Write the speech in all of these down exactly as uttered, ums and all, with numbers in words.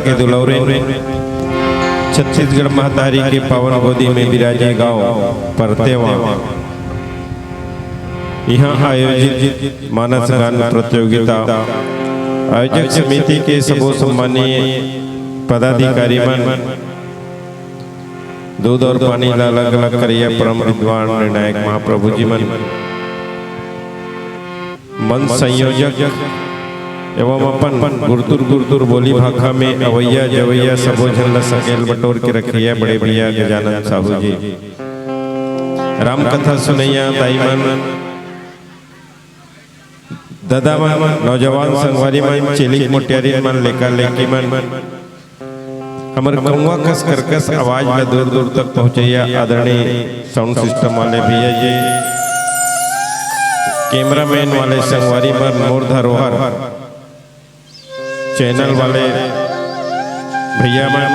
के दुलौरे, छत्तीसगढ़ महतारी के पावन गोदी में बिराजे गाँव परतेवा। यहाँ आयोजित मानस गान प्रतियोगिता आयोजक समिति के सबो सम्मानीय पदाधिकारी मन, दूध और पानी ला अलग-अलग करइया परम विद्वान निर्णायक महाप्रभु जी मन, मंच संयोजक एवं अपन गुरतुर गुरतुर बोली भाखा में अवैया जवैया सबो झन ला सकेल बटोर के रखइया बड़े भैया गजानंद साहू जी, राम कथा सुनैया दाई मन, ददा मन, नौजवान संगवारी मन, चेलिक मोटियारी मन, लेका लेकी मन, हमर कौवा कस करकस आवाज ला दूर दूर तक पहुँचैया आदरणीय साउंड सिस्टम वाले भैया जी, कैमरामैन वाले संगवारी मन, मोर धरोहर चैनल वाले भैया मन,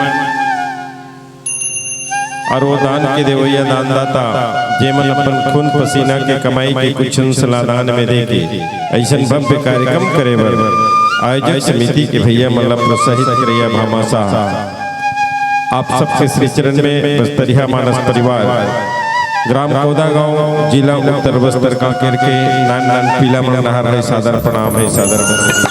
और वो दान के देवैया दानदाता, जेमन अपन खून पसीना के कमाई के कुछ अंश ला दान में दे के अइसन भव्य कार्यक्रम करे बर आयोजक समिति के भैया मन ला प्रोत्साहित करइया भामाशाह। आप सबके श्री चरण में बस्तरिया मानस परिवार, ग्राम कोदा गांव, जिला उत्तर बस्तर कांकेर के नान नान पीला मन डहार हे सादर प्रणाम हे, सादर प्रणाम।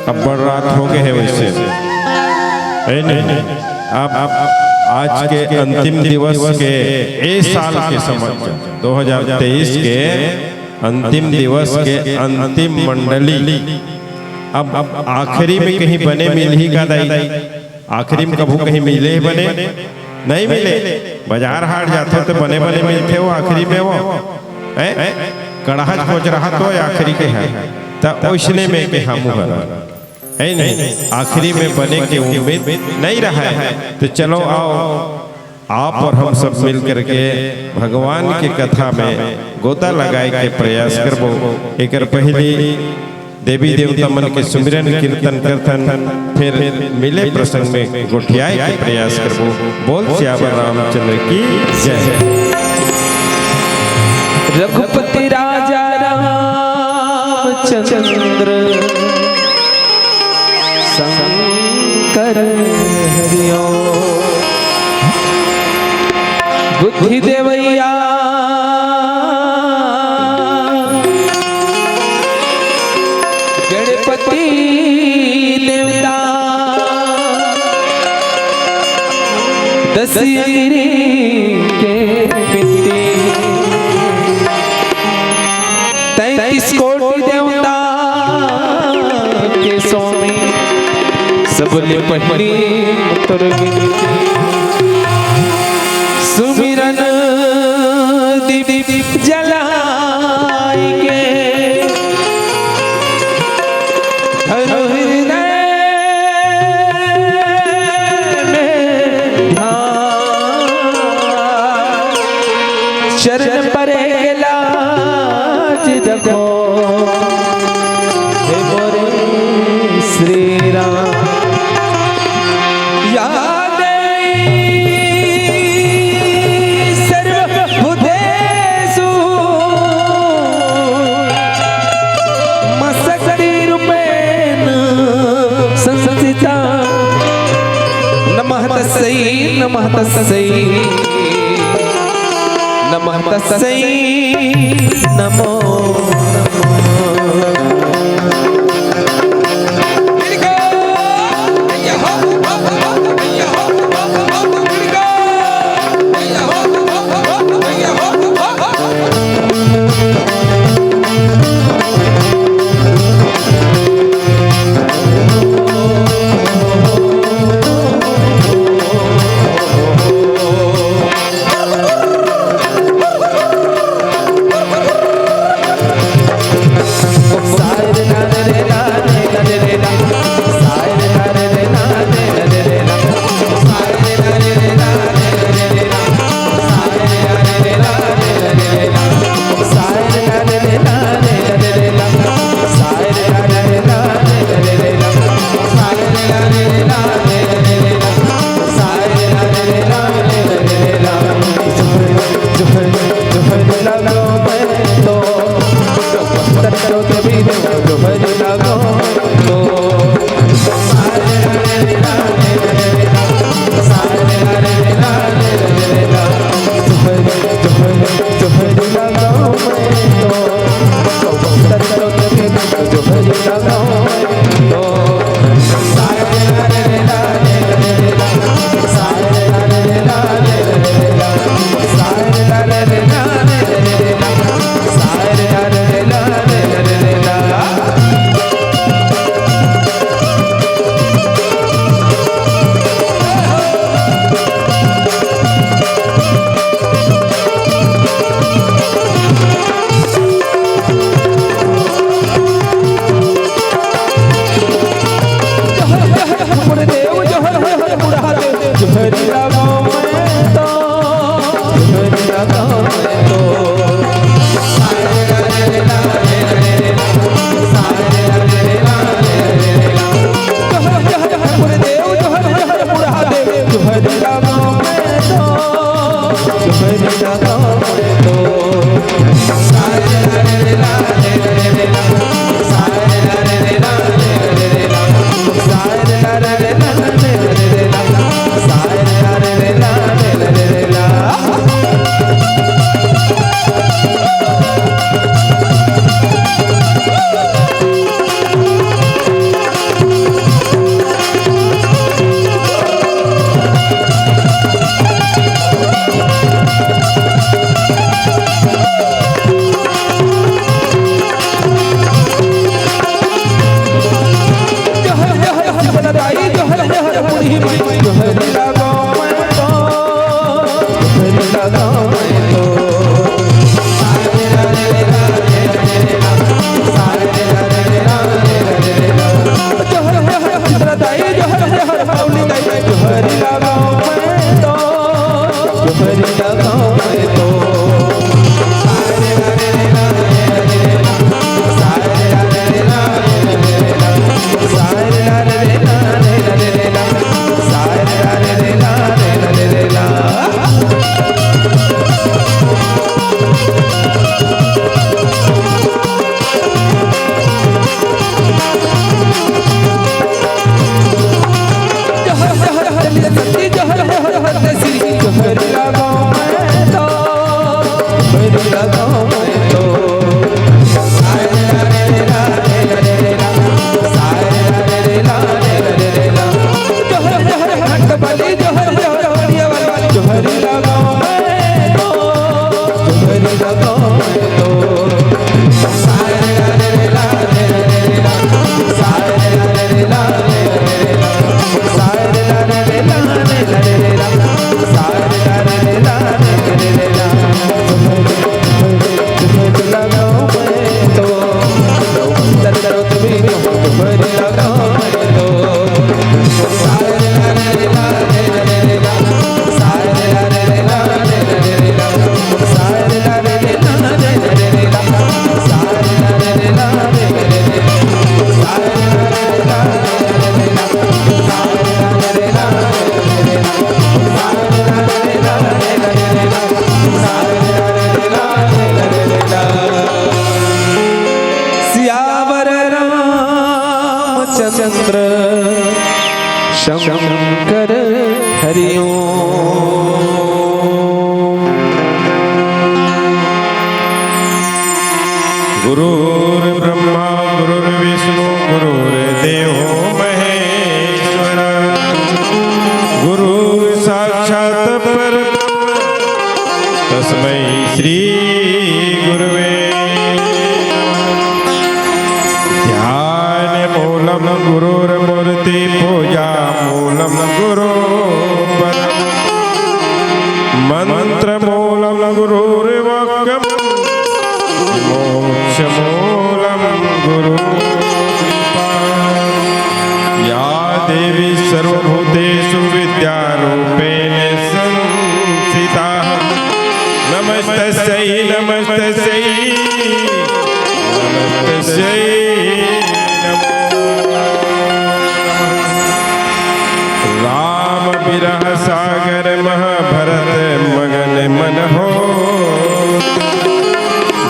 अब्बड़ रात हो गए हे वैसे, हे नहीं? अब, अब आज के अंतिम दिवस के ए साल के समझ, दो हज़ार तेईस के अंतिम दिवस के अंतिम मंडली। अब, अब आखिरी में कहीं बने मिलही का दाई? आखिरी में कभू कहीं मिले हे बने? नहीं मिले। बाजार हाट जाथो तो बने बने मिलथे वो आखिरी में वो, हैं? कड़ाहच पहुंच रहा तो आखिरी के है, त ओइसने में के हमू हर, हे नहीं? आखिरी में बने के उम्मीद नहीं रहा है। तो चलो आओ, आप और हम सब मिल करके भगवान के कथा में गोता लगाए के प्रयास करबो। एकर पहली देवी देवता मन के सुमिरन कीर्तन करथन, फिर मिले प्रसंग में गोठियाए के प्रयास करबो। बोल सियावर रामचंद्र की जय। रघुपति राजा रामचंद्र शंकर हरिओ। बुद्धि देवैया गणपति देवता, दस अंगिरी के बिनती, तैंतीस कोटि देवता के स्वामी, सबले पहिली तोर बिनती। सुमिरन दीप जलाई के, हर हृदय में ध्यान, चरण परे लाज रखो, हे मोरे श्री राम। या देवी सर्वभूतेषु मम शक्तिरूपेण संस्थिता। नमः तस्यै, नमः तस्यै, नमः तस्यै, नमो नमः। जोहर, जोहर, जोहर, बुढ़ा दे। जोहरी लगाओ मैं तो, जोहरी लगाओ मैं तो। जोहर, जोहर, जोहर, बुढ़ा दे। जोहरी लगाओ मैं तो, जोहरी लगाओ मैं तो। सियावर रामचंद्र शंकर हरि ओम। गुरुर्ब्रह्मा गुरुर्विष्णु गुरुर्देवो महेश्वर। गुरु साक्षात पर तस्मै श्री गुरुवे नमः। ध्यान मूलं गुरोर्मूर्ति पूजा मूलं गुरोपद। मंत्र मूलं गुरोर्वाक्यं मोक्ष मूलं गुरु। या देवी सर्वभूतेषु विद्यारूपेण संस्थिता। नमस्तस्यै नमस्तस्यै नमस्तस्यै नमो नमः। राम विरह सागर महाभारत मगन मन हो।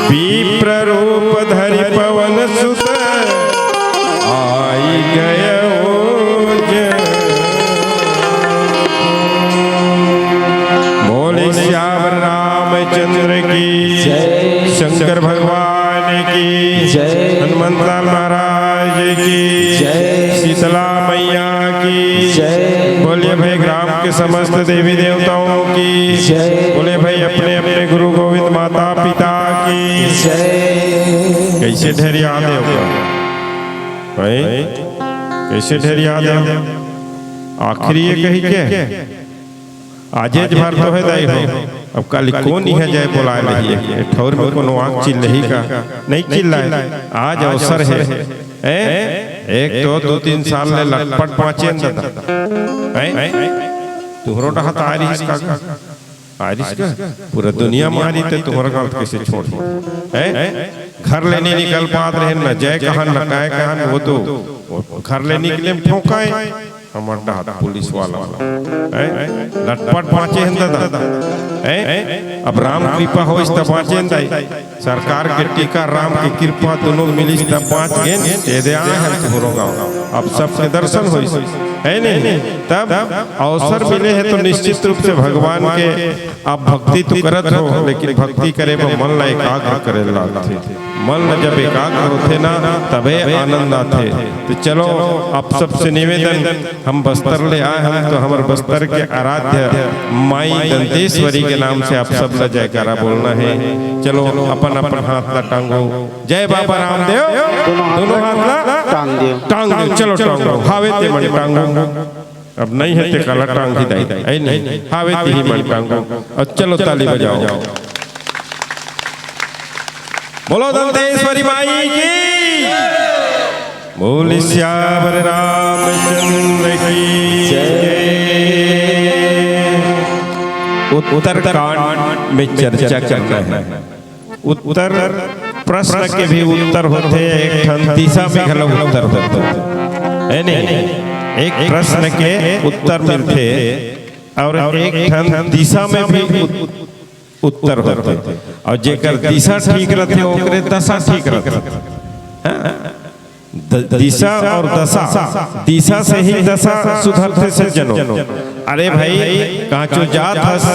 विप्र रूप धरि पवन सुत आई गयो जन। बोले सियावर रामचंद्र की जय। शंकर भगवान की जय। हनुमंतलाल महाराज की जय। शीतला मैया की जय। बोलिए भाई ग्राम के समस्त देवी देवताओं की जय। बोले भाई अपने अपने गुरु गोविंद माता पिता की जय। कैसे ढेर याद है ओकर? भाई, कैसे ढेर याद है? आखिरी ये कही के? आजेच भर तो है दाई हो। अब काली कोन इहाँ जाए बोलाए लही? ए ठौर में कोनो आँख चिल्लही का? नहीं चिल्लाए। आज अवसर है। हैं? एक तो दो तीन साल ले लटपट बाँचे हन दादा। हैं? तुहरो डहर त आय रिहिस का? आय रिहिस का? पूरा दुनिया म आय रिहिस त तुहर गाँव कइसे छोड़ही? हैं? घर ले नइ निकल पात रहेन, न जाय कहन, न काय कहन, वो तो वो घर ले निकले म ठोंकाय। हमर डहर पुलिस वाला, हैं? लटपट बाँचे हन दादा, हैं? अब राम कृपा होइस त बाँचे हन दाई। सरकार के टीका, राम के कृपा, दोनों मिलिस तब बाँच गेन। एदे आय हन तुहरो गाँव, अब सबके दर्शन होइस, है नहीं? तब अवसर मिले हे तो निश्चित रूप से भगवान के आप भक्ति तो करत हो, लेकिन भक्ति करे बर मन ला एकाग्र करे ला लगथे। मन ला जब एकाग्र होथे ना, तभे आनंद आथे। तो चलो, आप सबसे निवेदन, हम बस्तर ले आए हन, तो हमर बस्तर के आराध्य माई दंतेश्वरी के नाम से आप सब ला जयकारा बोलना हे। चलो, अपन अपन हाथ ला टांगो, जय बाबा रामदेव। दोनों हाथ ला टांग देव। टांग देव, चलो टांगो, हावे ते मन टांगो। अब नइ हे ते काला टांगही दाई, ऐ नहीं, हावे ते ही मन टांगो। अउ चलो ताली बजाओ। बोलो दंतेश्वरी माई की। बोल सियावर रामचंद्र की जय। उत्तरकांड में चर्चा करना है। उत्तर प्रश्न के भी उत्तर होथे, एक ठन दिशा में घलो उत्तर होथे, है नहीं? एक प्रश्न के उत्तर मिलथे अउ एक ठन दिशा में भी उत-, उत्तर होथे। अउ जेकर दिशा ठीक रथे, ओकरे दशा ठीक रथे। हाँ? द-, दिशा अउ दशा, दिशा से ही दशा सुधरथे सज्जनों। अरे भाई, कहाँ चो जात हस,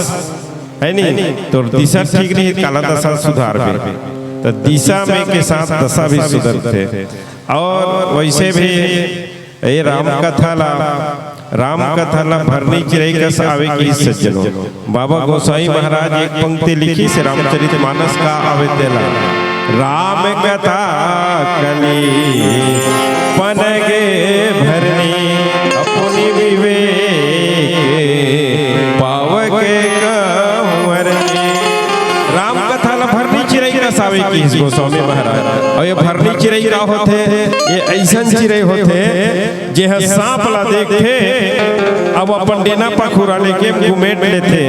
है नहीं? तोर दिशा ठीक नहीं, काला दशा सुधारबे, त दिशा में के साथ दशा भी सुधरथे। अउ वैसे भी ये राम कथा ला, राम कथा ला भरनी चिरई कस आवे किहिस सज्जनों। बाबा गोसाई महाराज एक पंक्ति लिखिस रामचरित मानस का आवे तेला। राम कथा कली पनगे भरनी, अपनी विवेक पावके कहूँ हरनी। राम कथा ला भरनी चिरई कस आवे किहिस गोस्वामी महाराज। अउ ये भरनी चिरई का होथे? ये अइसन चिरई होथे, जेह सांप ला देखथे, अब अपन डेना पखुरा लेके गुमेट लेथे।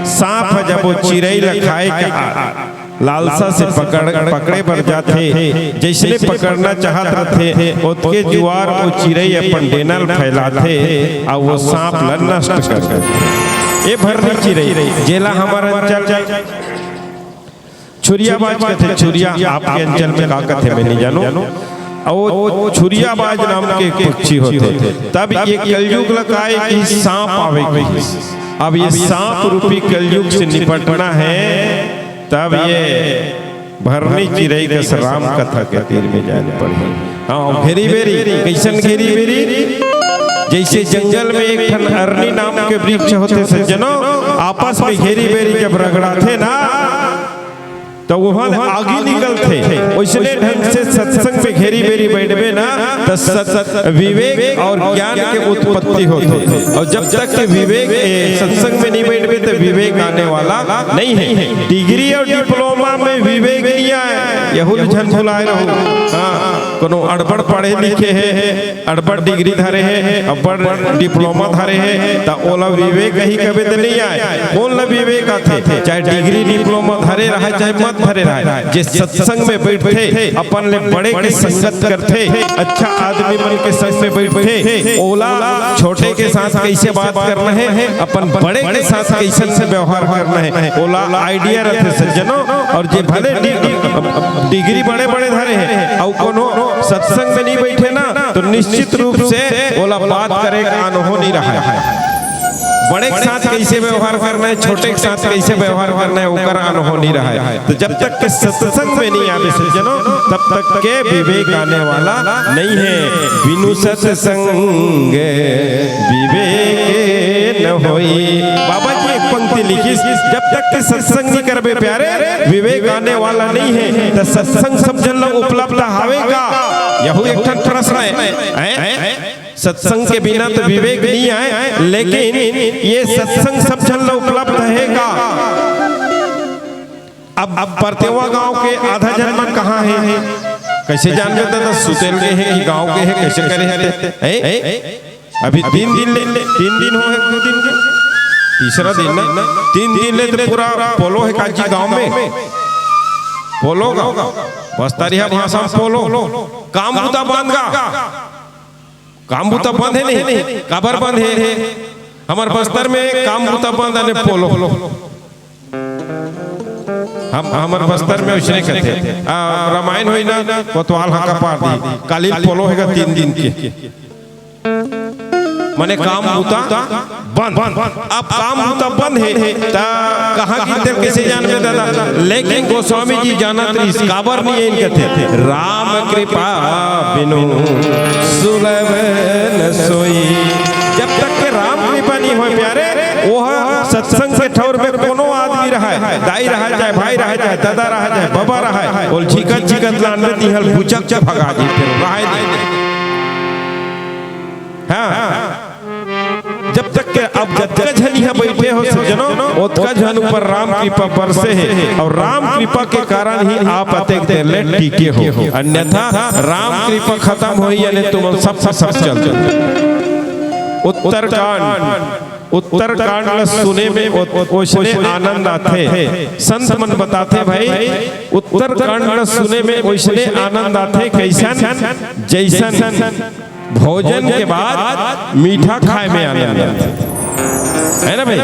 सांप ह जब वो चिरई ला खाए के आ-, लालसा से पकड़, पकड़े बर जाथे, जइसने पकड़ना चाहत रथे, ओतके जुआर वो चिरई अपन डेना ल फैलाथे, अउ वो सांप ला नष्ट कर देथे। ये भरनी चिरई, जेला हमर अंचल छुरियाबाज कथे, छुरिया आपके अंचल में का कथे मैं नहीं जानों। अउ वो छुरियाबाज नाम के एक पक्षी होथे। तब ये कलयुग ला आय कि सांप आवे किहिस। अब ये सांप रूपी कलयुग से निपटना हे, तब ये भरनी चिरई कस राम कथा के तीर में जाए पड़ही। हाँ, घेरी बेरी, कइसन घेरी बेरी? जइसे जंगल में एक ठन अरनी नाम के वृक्ष होथे सज्जनों, आपस में घेरी बेरी जब रगड़ाथे ना, त उहाँ ले आगी निकलथे। वइसने ढंग से सत्संग में घेरी बेरी बइठबे ना, त सत-, विवेक अउ ज्ञान के उत्पत्ति होथे। अउ जब तक के विवेक, ए, सत्संग में नइ बइठबे, त विवेक आने वाला नइ हे। डिग्री अउ डिप्लोमा में विवेक नइ आय, यहू ल झन भुलाय रहू। हाँ, कोनो अड़बड़ पढ़े लिखे हे, अड़बड़ डिग्री धरे हे, अब्बड़ डिप्लोमा धरे हे, त ओला विवेक कही कबे त नइ आय। कोन ला विवेक आथे? चाहे डिग्री डिप्लोमा धरे रहय, चाहे मत धरे रहय, जे सत्संग में बइठथे, अपन ले बड़े के संगत करथे, अच्छा आदमी मन के संग में बइठथे, ओला छोटे के साथ कइसे बात करना हे, अपन बड़े के साथ कइसन से व्यवहार करना हे, ओला आइडिया रथे सज्जनों। अउ जे भले डि-, डिग्री बड़े-बड़े धरे हे अउ कोनो सत्संग में नइ बइठे ना, त निश्चित रूप से ओला बात करे के अनुभव नइ रहय। बड़े के साथ कइसे व्यवहार करना हे, छोटे के साथ कइसे व्यवहार करना हे, ओकर अनुभव नइ रहय। त जब तक के सत्संग में नइ आबे सज्जनों, तब तक के विवेक आने वाला नइ हे। बिनु सत्संग विवेक न होई। बाबा जी एक पंक्ति लिखिस, जब तक के सत्संग नइ करबे प्यारे, विवेक आने वाला नइ हे। त सत्संग सब झन ला उपलब्ध हावे का? यहू एक ठन प्रश्न हे। हैं? सत्संग के बिना त विवेक नइ आय, लेकिन ये सत्संग सब झन ला उपलब्ध हे का? अब, अब परतेवा गांव के आधा झन मन कहाँ हे? कइसे जानबे दादा, सुतेल गे हे कि गांव गे हे, कइसे करे हे ते? हैं? अभी तीन दिन ले, तीन दिन हो हे, दू दिन के, तीसरा दिन ना, तीन दिन ले तो पूरा पोलो हे काजी गांव में, पोलो गा, बस्तरिया भाषा में पोलो, काम बुता बंद गा, काम बुता बंद हे नहीं, काबर बंद हे? हमर बस्तर में काम बुता बंद, अने पोलो। हम, हमर बस्तर में वइसने कथे। आ, रामायण होई ना, कोतवाल हांका पार दी। काली पोलो हे गा तीन दिन के। मने काम बुता बंद। अब काम बुता बंद हे, त कहाँ की तेल कइसे जानबे दादा? लेकिन गोस्वामी जी जानत रहिस, काबर नहीं आइन कथे, राम कृपा बिनु सुलभ न सोई। जब तक के राम कृपा नहीं होय प्यारे, वो सत्संग के ठौर में कोनो आदमी रहय, दाई रहय, चाहे भाई रहय, चाहे दादा रहय, चाहे बाबा रहय, ओल झिकत झिकत लानबे, तिहल बुचक के भगा दी, फिर रहय नहीं। हाँ, जब तक के अब जतका झन इहाँ बइठे हो सज्जनो, ओतका झन ऊपर राम कृपा बरसे हे, अउ राम कृपा के कारण ही आप अतेक देर ले टिके हो, अन्यथा राम कृपा खतम होही, यानी तुमन सब सब चल जाओ। उत्तरकांड, उत्तरकांड ल सुने में ओ-, ओइसने आनंद आथे। संत मन बताथे भाई, उत्तरकांड ल सुने में ओइसने आनंद आथे, कइसन? जइसन भोजन के बाद मीठा खाए में आनंद आथे, है ना भाई?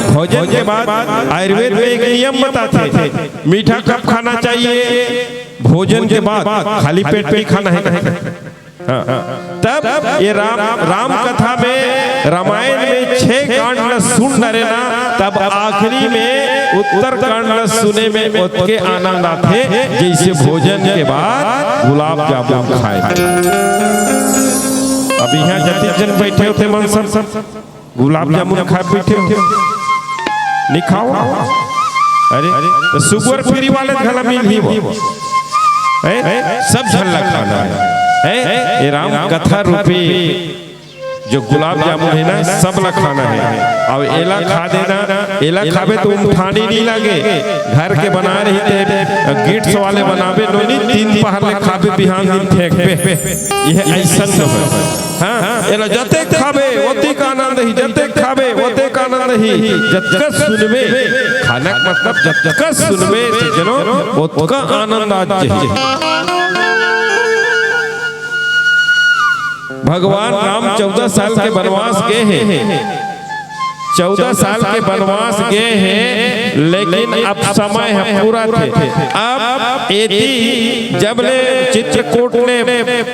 भोजन के बाद आयुर्वेद में एक नियम बताथे, मीठा कब खाना चाहिए? भोजन के बाद, खाली पेट नहीं खाना है। हाँ। तब ये राम, राम कथा में, रामायण में छह कांड ल सुन डरे ना, तब आखिरी में उत्तर कांड ल सुने में ओतके आनंद आथे, जइसे भोजन के बाद गुलाब जामुन खाए। अब इहाँ जतिक झन बइठे हो ते मन सब गुलाब जामुन खाए बइठे हो, नहीं खाओ? अरे, त sugar free वाले घला मिलही वो। हैं? सब झन ला खाना हे। हैं? ये राम कथा रूपी जो गुलाब जामुन हे ना, सब ला खाना हे। अब एला खा देना, एला खाबे त उमठानी नहीं लागे। घर के बनाए रहिते, गिट्स वाले बनाबे नोनी, तीन पहर ले खाबे, बिहान दिन फेंकबे। ये अइसन न होय। हाँ, एला जतेक खाबे, ओतेक आनंद ही, जतेक खाबे, ओतेक आनंद ही। जतका सुनबे, खाना के मतलब जतका सुनबे, सज्जनो, ओतका आनंद आ जाही। भगवान राम चौदह साल के वनवास गे हे, चौदह साल के वनवास गे हे, लेकिन अब समय ह पूरा थे। अब एती जब ले चित्रकूट ले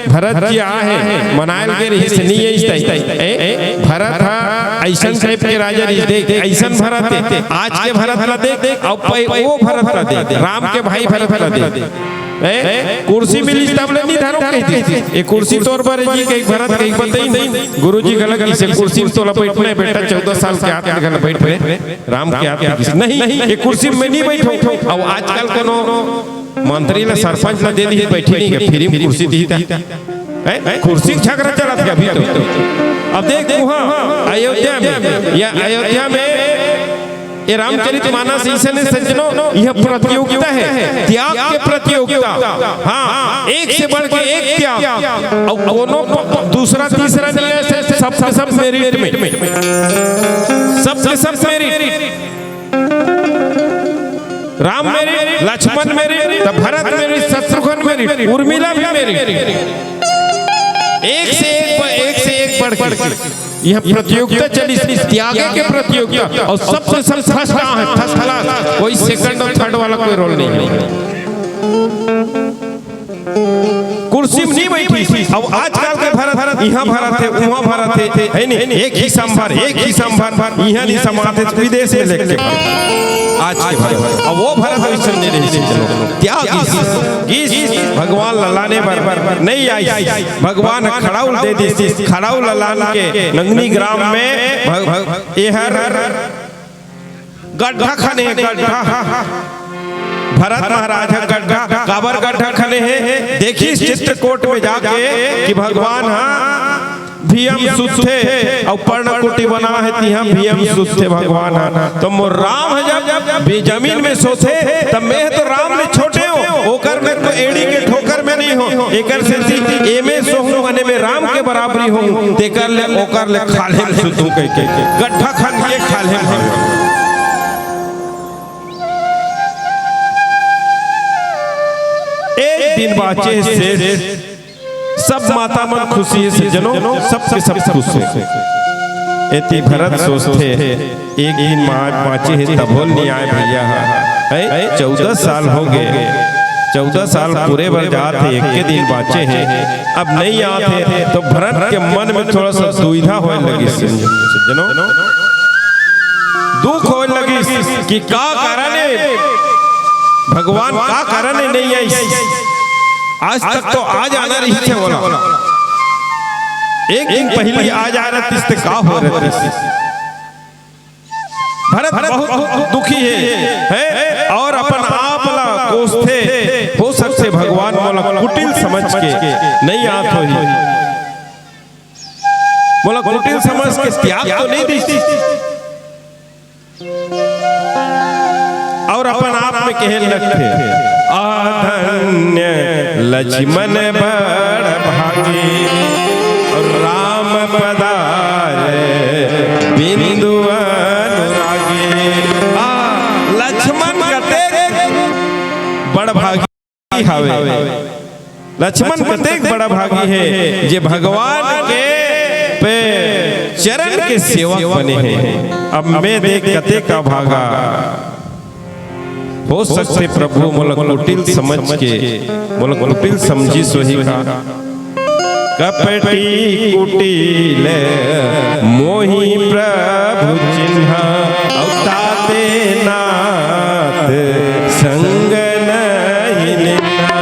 भरत जी आए हे, मनायल गे रहिस, नहीं अइस तई। ए, भरत ह अइसन type के राजा रहिस, देख, अइसन भरत हे। आज के भरत ला देख, अउ पै-, वो भरत ला देख, राम के भाई भरत ला देख। ए, कुर्सी मिलिस तब ले नहीं धरो कहितिस। ए कुर्सी तोर बर जी कहि भरत कहि बताइन। गुरुजी घला कहिसे कुर्सी में तोला बइठना हे बेटा, चौदह साल के आत घला बइठ रे, राम के आत कहिसे। नहीं, ए कुर्सी में नहीं बइठो। अब आजकल कोनो मंत्री ला सरपंच ला दे दिही, बइठी नहीं हे, free में कुर्सी दिही ता। ए, कुर्सी के झगड़ा चलत हे अभी तो। अब देख उहाँ अयोध्या में, या अयोध्या में ये रामचरित मानस अइसने सज्जनो, यह प्रतियोगिता हे, त्याग के प्रतियोगिता। हाँ, एक से बढ़ के एक त्याग। अउ कोनो प-, दूसरा, तीसरा नहीं हे, सब, सब, सब merit में, सब के सब merit। Ram merit, Lakshman merit, त भरत merit, शत्रुघ्न merit, उर्मिला भी merit। एक से एक ब-, एक से एक बढ़ के। यह प्रतियोगिता चलिस, त्यागे के प्रतियोगिता, अउ सबसे सब first आ हे, first class, कोई second अउ third वाला कोई role नहीं हे। कुर्सी में नहीं बइठिस। अब आजकल के भरत, इहाँ भरत हे, उहाँ भरत हे, हे नहीं? एक हिस्सा में भर, एक हिस्सा में भर, इहाँ नहीं समात हे, विदेश में लेके भर। आज के भरत, अब वो भरत अइसन नहीं रहिस, चलो। त्याग गिस, गिस, भगवान ला लाने बर, बर, नहीं आइस। भगवान खड़ाउल दे दिस, खड़ाउल ला लान के नंगनी ग्राम में भग-, भग-, एहर गड्ढा खने हे, गड्ढा। भरत महाराज ह गड्ढा, काबर गड्ढा खने हे? देखिस चित्रकूट में जाके कि भगवान ह भीम सुतथे, अउ पर्णकुटी बना हे, तिहाँ भीम सुतथे भगवान ह। त मोर राम ह जब भी जमीन में सोथे, त मैं तो राम ले छोटे हों, ओकर में तो एड़ी के ठोकर में नहीं हो, एकर सेती एमे सोहूं अने में राम के बराबरी होहूं, तेकर ले ओकर ले खाल्हे म सुतहूं कहिके गड्ढा खन के खाल्हे म हवे। एक दिन बांचे हे सेठ, सब माता मन खुशी हे सज्जनों, सब के सब खुश हे। एती भरत सोचथे, एक दिन मा-, बांचे हे तभो ल नइ आय भइया ह। हैं? चौदह साल हो गे, चौदह साल पूरे बर जात हे, एके दिन बांचे हे, अब नइ आत हे, तो भरत के मन में थोड़ा सा दुविधा होए लगिस सज्जनों, दुख होए लगिस कि का कारण हे, भगवान का कारण हे नइ आइस। आज तक तो आ जाना रहिस हे ओला, एक दिन पहिली आ जा रहतिस त का हो रहतिस। भरत बहुत दुखी हे, हैं? और अपन आप ला कोसथे, हो सकथे भगवान मोला कुटिल समझ के नइ आत होही, मोला कुटिल समझ के त्याग तो नइ दिस। और अपन आप में कहे लगथे, "आ धन्य लक्ष्मण बड़ भागी, राम पदार बिंदु अनुरागी।" आ लक्ष्मण कतेक बड़ भागी हावे। लक्ष्मण कतेक बड़ा भागी हे, जे भगवान के पे चरण के सेवक बने हे। अब मैं देख कतेक अभागा। हो सकथे प्रभु मोला कुटिल समझ के, मोला कुटिल समझिस होही का। कपटी कुटिल मोहि प्रभु चिन्हा, अउ ताते नाथ संग नहीं निन्हा।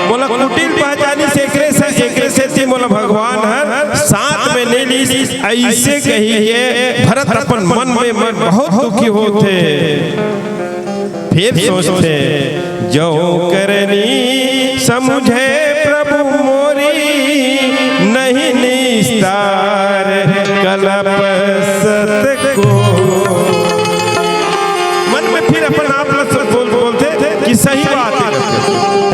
मोला कुटिल पहचानिस, एकरे से, एकरे सेती मोला भगवान हर साथ में नइ लिस, अइसे कहिके भरत अपन मन में मन बहुत दुखी होथे। फिर सोचथे, "जो करनी समुझे प्रभु मोरी, नहीं निस्तार कलप सत को।" मन में फिर अपन आप ला सब बोल, बोलथे कि सही बात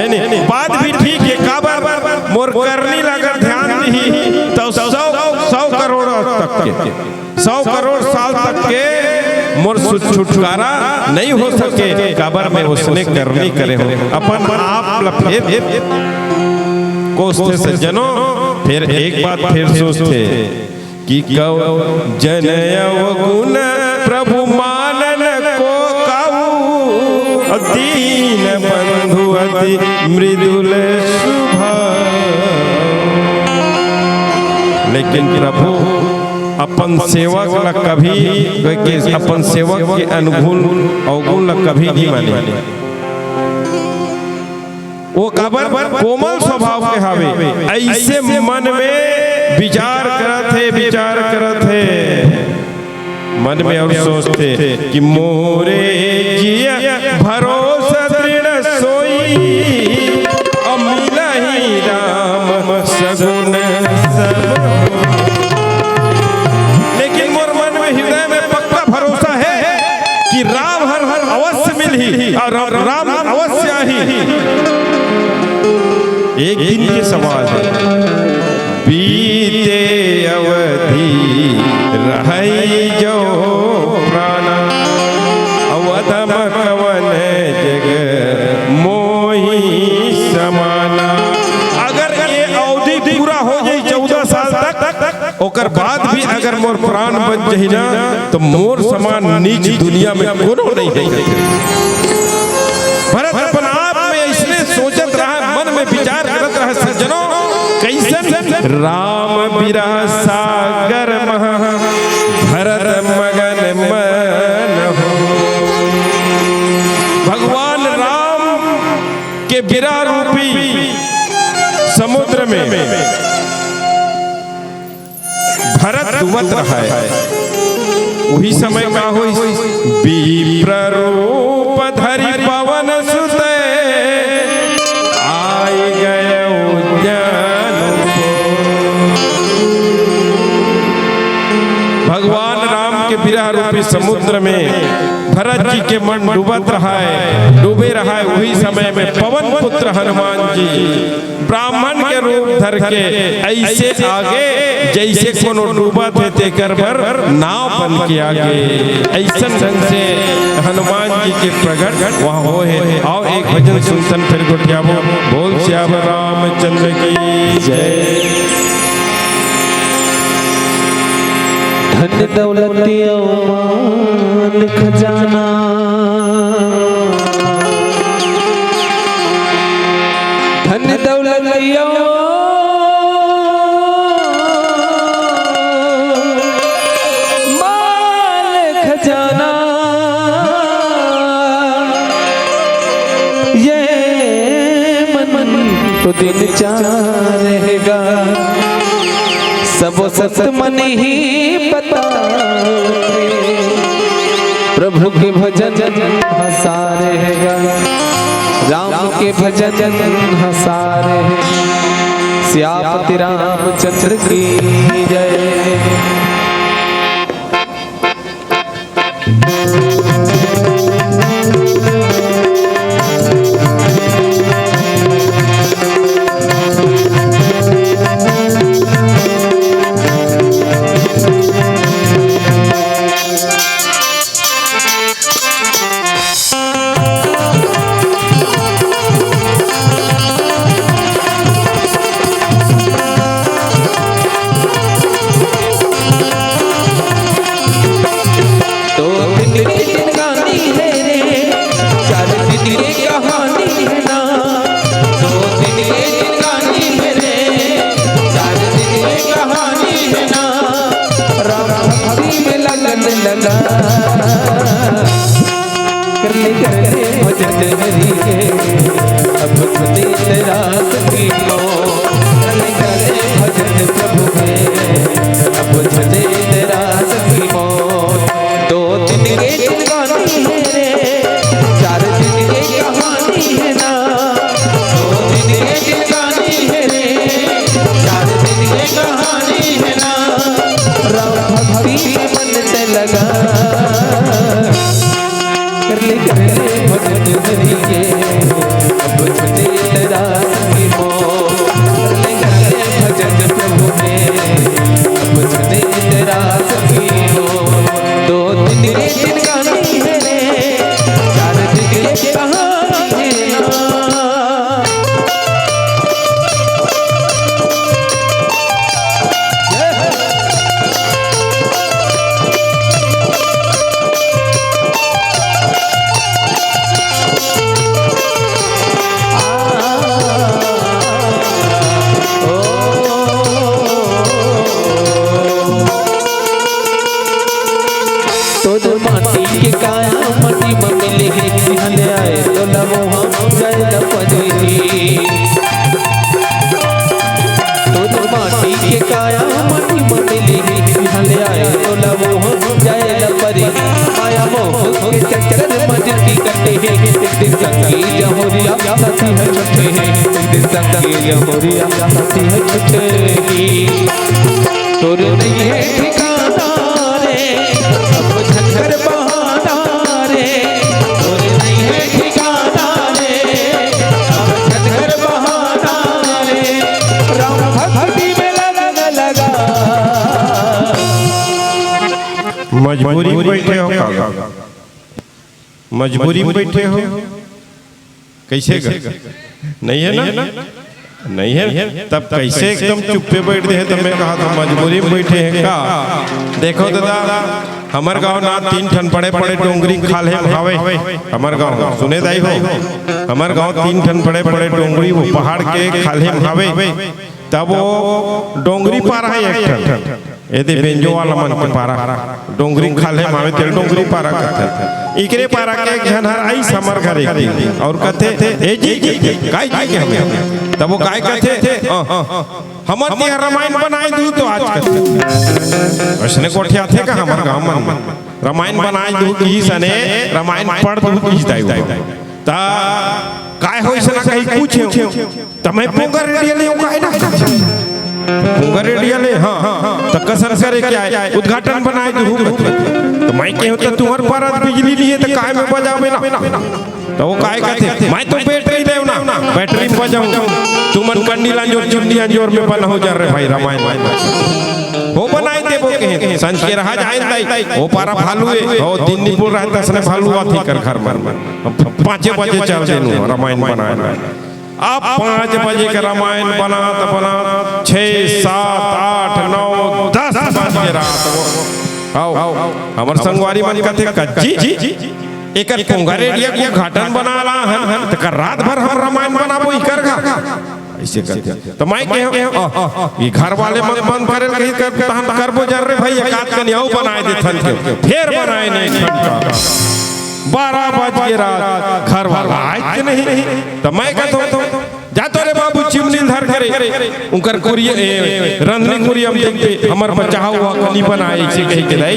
हे, हे नी? बात भी ठीक हे, काबर मोर करनी ला अगर ध्यान दिही, त सौ, सौ करोड़ तक के सौ करोड़ साल तक के मोर छु-, छुटकारा नइ हो सके, काबर मैं ओसने करनी करे हों। अपन आप ला फेर कोसथे सज्जनों, फेर एक बात फेर सोचथे कि कव जन अवगुण प्रभु मानन को काऊ, दीन बंधु अति मृदुल स्वभाव। लेकिन प्रभु अपन सेवक ला कभी, के अपन सेवक के अनुगुण अवगुण ला कभी नइ माने। वो काबर कोमल स्वभाव के हावे, अइसे मन में विचार करत हे, विचार करत हे। मन में अउ सोचथे कि मोरे जिय भरोसा दृढ़ सोई, अउ मिलही राम सगुन सब। लेकिन मोर मन में, हृदय में पक्का भरोसा हे कि राम हर, हर अवश्य मिलही अउ राम, राम अवश्य आही। एक दिन के सवाल हे। बीते अवधि रहई जो प्राणा, अवधम कवन जग मोहि समाना। अगर ये अवधि पूरा हो जाई चौदह साल तक, ओकर बाद भी अगर मोर प्राण बच जही ना, तो मोर समान नीच दुनिया में कोनो नहीं है। भरत अपन आप में इसने सोचत रहा, मन में विचार करत रहा, सज्जनों, कैसन? राम बिरह सागर महा भरत मगन मन हो। भगवान राम के बिरह रूपी समुद्र में भरत डूबत रहा है। उही समय का होइस? विप्र रूप धरि पवन सुत आई गए उद्यान। भगवान राम के बिरह रूपी समुद्र में भरत जी के मन डूबत रहय, डूबे रहय। उही समय में पवन पुत्र हनुमान जी ब्राह्मण के रूप धर के अइसे आगे, जइसे कोनो डूबत हे तेकर बर नाव बन के आगे। अइसन ढंग से हनुमान जी के प्रगट वहाँ होय हे। अउ एक भजन सुनथन, फिर गोठियाबो। बोल सियावर रामचंद्र की जय। धन दौलत अउ माल खजाना, धन दौलत अउ माल खजाना, ये मन तो दिन चार रहेगा, सब सत मन ही बता प्रभु के भजन हँसा रहेगा, राम के भजन हँसा रहे। सियापति रामचंद्र की जय। दो दिन की जिंदगानी है रे, चार दिन की कहानी है ना। दो दिन की जिंदगानी है रे, चार दिन की कहानी है ना। राम भक्ति में लगन लगा, कर ले, कर ले भजन हरि के, अब सुने तेरा सखी को। कर ले, कर ले भजन प्रभु के, अब सुने तेरा सखी को। दो दिन के जिंदगानी है रे, चार दिन के कहानी है ना। दो दिन के जिंदगानी है रे, चार दिन के कहानी है ना। राम भक्ति मन से लगा, कर ले, कर ले भजन हरि के, अब सुने तेरा सखी को। कर ले, कर ले भजन प्रभु के, अब सुने तेरा सखी को। दो दिन के जिंदगानी है रे, चार दिन के कहानी है ना। तोर माटी के काया माटी म मिले हे, इहाँ ले आए तोला मोहा जाए ल परही। तोर माटी के काया माटी म मिले हे, इहाँ ले आए तोला मोहा जाए ल परही। माया मोह के चक्कर म जिनगी कटे हे, एक दिन संगी जहोरिया साथी ह छूटे हे, एक दिन संगी जहोरिया साथी ह छूटे हे। तोर नइ हे ठिकाना रे, अब झन कर बहाना रे। तोर नइ हे ठिकाना रे, अब झन कर बहाना रे। राम भक्ति में लगन लगा। मजबूरी में बैठे हो का? मजबूरी में बैठे हो? कइसे कर? नइ हे ना? नइ हे। तब कइसे एकदम चुप्पे बइठ दे हे? त मैं कहा, त मजबूरी में बइठे हे का? देखो ददा, हमर गांव ना तीन ठन बड़े-बड़े डोंगरी खाल्हे म हावे। हमर गांव, सुने दाई हो, हमर गांव तीन ठन बड़े-बड़े डोंगरी, वो पहाड़ के खाल्हे म हावे। तब वो डोंगरी पारा हे एक ठन, एदे बेंजो वाला मन के पारा, डोंगरी खाल्हे म हावे, तेला डोंगरी पारा कथे। इकरे पारा के एक झन हर आइस हमर घर एक दिन, अउ कथे, "ए जी, जी, जी, काय जी के हवे?" तब वो काय कथे, "अ, हमर तिहां रमायन बनाए दू तो आज कथे।" अइसने गोठियाथे का हमर गांव मन? रमायन बनाए दू किहिस अने रमायन पढ़ दू किहिस दाई हो। त काय होइस ना कहि पूछेंव, त मैं पोंगल रेडियो लेंव काय ना? पोंगरेड़िया ले, हाँ, हाँ, त कसन करे के आय, उद्घाटन बनाय दूहूँ कथे। त मैं केहेंव, त तुँहर पारा बिजली नइ हे, त काय में बजाबे ना? त ओ काय कथे, मैं तो बैटरी लेंव ना, बैटरी में बजाहूँ। तुमन कंडी लांजोर, चुन्नी अंजोर में बनाहू जर्रे भाई, रामायण। ओ बनाय देबो केहेंव, संझ के रहा जाय दाई, ओ पारा भालू हे, ओ दिन निपोर रहय तसने भालू आथे एकर घर मन। पाँचे बजे चल देन रामायण बनाय। अब पाँच बजे के रामायण बनात बनात छः, सात, आठ, नौ, दस बज गे रात। आओ, हमर संगवारी मन कथे, "कज्जी, एकर पोंगरेड़िया के उद्घाटन बना ला हन, तेकर रात भर हम रामायण बनाबो इकर घर।" अइसे कथे। त मैं केहेंव, "अ, अ, ये घर वाले मन बंद करे ल कहिस, तहन करबो जर्रे भाई, एकात कनी अउ बनाय देथन के।" फेर बनाय नइ एक घंटा। बारह बज गे रात, घर वाला आय के नहीं। त मैं कथों, "जा तो रे बाबू, चिमनी ल धर के रे।" उंकर कुरिया, ए, रंधनी कुरिया म देखथे, "हमर बचाव हुआ कनी बनाय," अइसे कहिके दाई।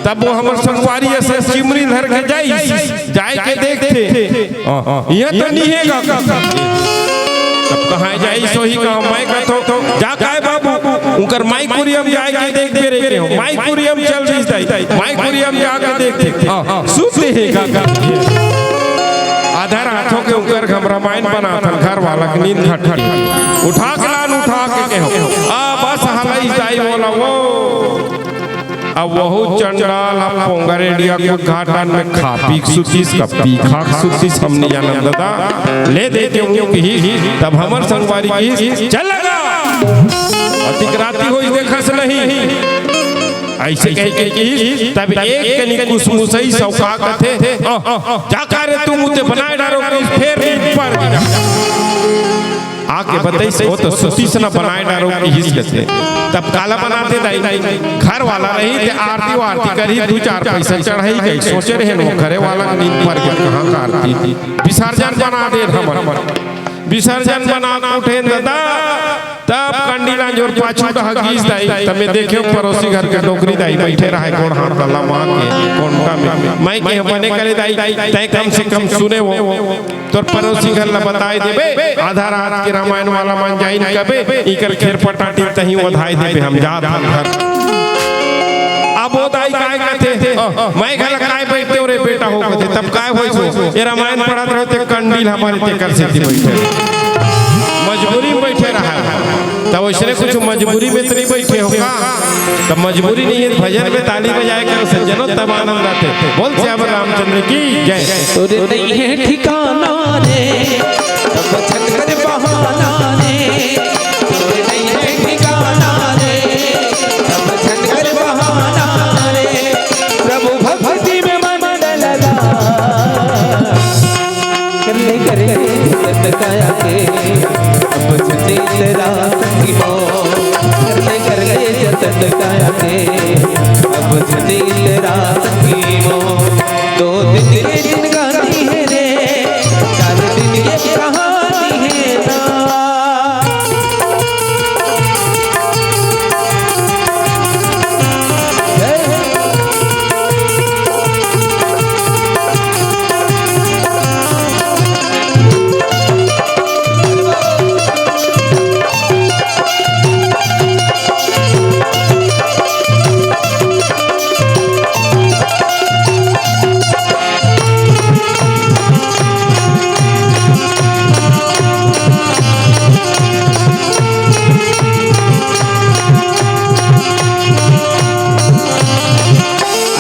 तब ओ हमर संगवारी असन चिमनी ल धर के जाइस, जाय के देखथे, "इहाँ तो नइ हे गा।" तब कहाँ जाइस, ओही गाँव। मैं कथों, "जा काय बाबू, उंकर माई कुरिया म जाय के देखबे रे।" केहेंव, माई कुरिया म चल दिस दाई, माई कुरिया म जाके देखथे, सुते हे गा। आधा रात होगे, उंकर घर रामायण बनाथन, घर वाला के नींद घट घट। उठा के लान, उठा के केहेंव, "आ बस हलइस दाई मोला वो।" अब वहू चंडाल ह पोंगरेड़िया के उद्घाटन में खा पी के सुतिस, का पी खा के सुतिस, हम नइ जानन ददा। ले दे के ऊँग किहिस, तब हमर संगवारी किहिस, "चल लगा, अतिक राती होइस, देखस नहीं।" अइसे कहिके किहिस, तब एक कनी कुसमुसइस अउ का कथे, "अ, अ, जा का रे तुम उते बनाय डारो," किहिस, फेर नींद पर गे। आके बतइस, "ओ तो सुतिस ना, बनाय डारो किहिस," कथे। तब काला बनाथे दाई, घर वाला रही ते आरती वारती करही, दू चार पइसा चढ़ाही कहिके सोचे रहे, वो घरे वाला के नींद पर गे, कहाँ का आरती। विसर्जन बना देन हमन। विसर्जन बना के उठेन ददा, तब कंडी लांजोर पाछू डहा गिस दाई, तब मैं देखेंव परोसी घर के डोकरी दाई बइठे रहय, गोड़ हाथ ला लमा के कोंटा में। मैं केहेंव, "बने करे दाई, तैं कम से कम सुने वो।" तोर परोसी घर ला बताय देबे, आधा रात के रामायण वाला मन जाइन कबे, इकर खेर पटाटी तहीं ओधाय देबे, हम जात हन घर। अब ओ दाई काय कथे, "मैं घला काय बइठतेंव रे बेटा हो," कथे, "तब काय होइस हो? ए रामायण पढ़त रहे ते कंडी ल हमर तेकर सेती बइठे, मजबूरी में बइठे रहय।" तब वइसने कुछ मजबूरी में तो नइ बइठे हो का? तब मजबूरी नइ हे, भजन में ताली बजाय के सज्जनों तब आनंद आथे। बोल सियावर रामचंद्र की जय। तोरे नइ हे ठिकाना रे, तब छटकर बहाना रे। तोरे नइ हे ठिकाना रे, तब छटकर बहाना रे। प्रभु भक्ति में मन लगा। कर ले, कर ले जतन काया के, अब छूटे तेरा संगी मोर। कर ले, कर ले जतन काया के, अब छूटे तेरा संगी मोर। दो दिन के जिंदगानी हे रे, चार दिन के कहानी हे ना।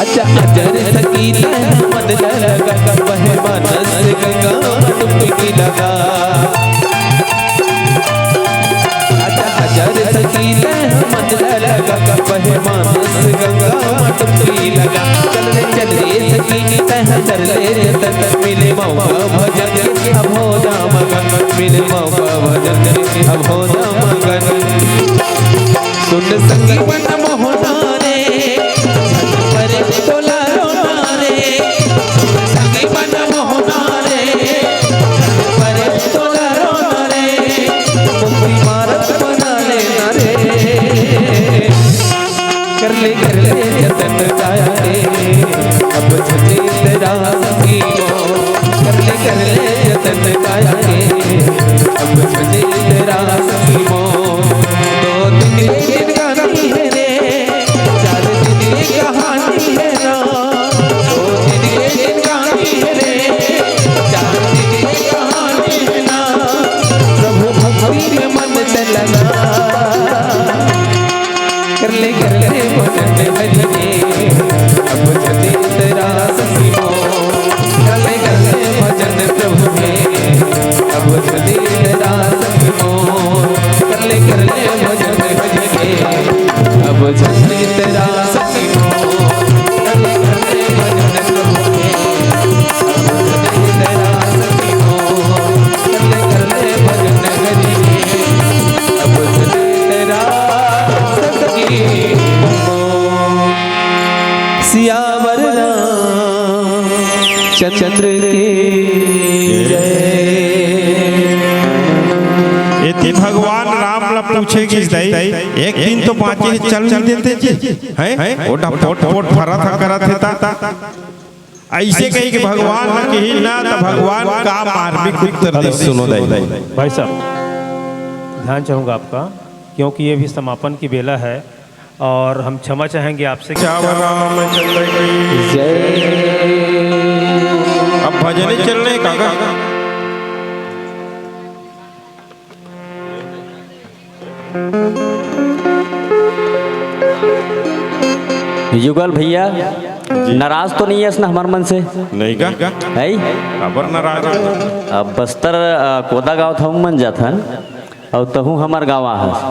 अच्छा, अजर सकी तह मन लगा, बहे मानस गंगा डुबकी लगा। अच्छा, अजर सकी तह मन लगा, बहे मानस गंगा डुबकी लगा। चल रे, चल रे सकी तह चल रे, तन मिले मौका भजन के अब हो जा मगन, मिले मौका भजन के अब हो जा मगन। सुन संगी मन मोहना रे, छत पर तोला रोना रे। सुन संगी मन मोहना रे, छत पर तोला रोना रे। मुक्ति मारत बना लेना रे। कर ले, कर ले जतन काया के, अब छूटे तेरा संगी मोर। कर ले, कर ले जतन काया के, अब छूटे तेरा संगी मोर। दो सियावर रामचंद्र की जय। एती भगवान राम ला पूछे गिस, दाई, एक दिन तो पाँचे चल नइ देते जी, हैं? ओटा पोट पोट फरत हा करत हे ता। अइसे कहि के भगवान ला किही ना, त भगवान का मार्मिक उत्तर दे, सुनो दाई। भाई साहब, ध्यान चाहूँगा आपका, क्योंकि ये भी समापन की बेला है और हम क्षमा चाहेंगे आपसे। क्या रामचंद्र की जय। अब भजन ही चल रहे काका। युगल भैया, जी। नाराज तो नहीं है ना हमर मन से? नहीं का? है? काबर नाराज है? अब बस्तर, अ, कोदा गाँव था, मन जाथन, अउ तहूँ हमर गाँव आ हस।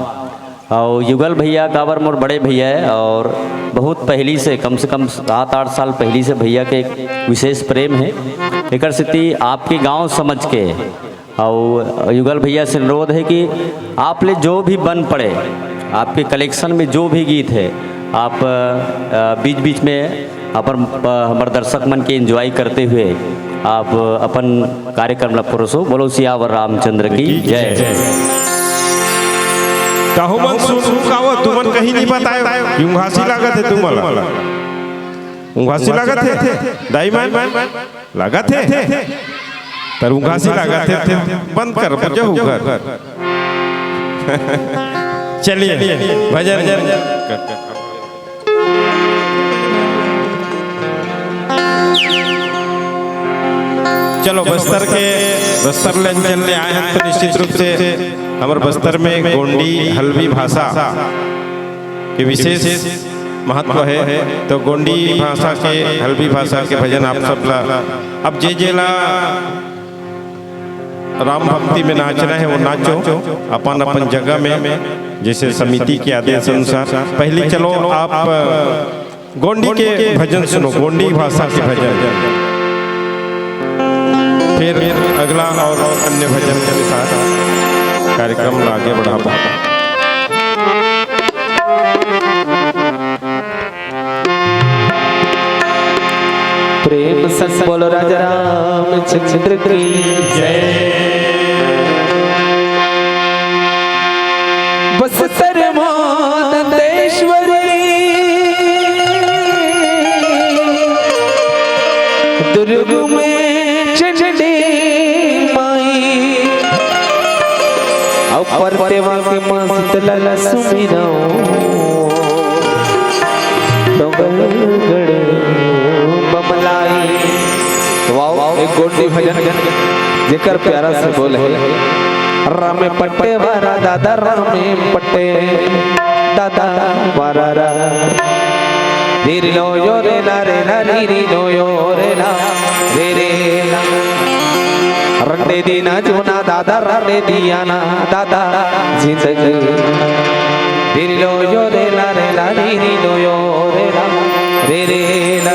अउ युगल भैया काबर मोर बड़े भैया है, और बहुत पहली से, कम से कम सात आठ साल पहली से भैया के एक विशेष प्रेम है। एकर सेती आपके गाँव समझ के अउ युगल भैया से अनुरोध है कि आप ले जो भी बन पड़े, आपके कलेक्शन में जो भी गीत है, आप, अ, बीच-बीच में अपन, अ, हमर दर्शक मन के एंजॉय करते हुए आप अपन कार्यक्रम ला परोसो। बोलो सियावर रामचंद्र की जय। कहूँ मन सुन का वो तुमन कहीं नहीं बताए, यूं घासी लागत है तुमन ला। ऊँघासी लागत हे, दाई मन? लागत हे? तर ऊँघासी लागत हे, बंद कर, जहू घर। चलिए, भजन। चलो, बस्तर के, बस्तर ले चलने आए हैं, तो निश्चित रूप से हमर बस्तर में गोंडी हल्बी भाषा के विशेष महत्व हे। तो गोंडी भाषा के, हल्बी भाषा के भजन आप सब ला, अब जे जे ला राम भक्ति में नाचना हे, वो नाचो अपन अपन जगह में, जैसे समिति के आदेश अनुसार। पहले चलो आप गोंडी के भजन सुनो, गोंडी भाषा के भजन, फिर अगला और अन्य भजन के साथ कार्यक्रम ला आगे बढ़ाबो। प्रेम संग बोलो राजा रामचंद्र की जय। बस्तर मोदंतेश्वरी, दुर्ग में चंडी माई, अउ परतेवा के मस्त ललस मिनऊ, डोंगरगढ़ बमलाई। वाओ, एक गोंडी भजन, जेकर प्यारा से बोल हे, रामे पट्टे वाला दादा, रामे पट्टे दादा वाला रा। रे रे लो यो रे ला रे ला रे रे लो यो रे ला रे रे ला। रंडे दीना जोना दादा, रंडे दिया ना दादा, जिंदगी। रे रे लो यो रे ला रे ला रे रे लो यो रे ला रे रे ला।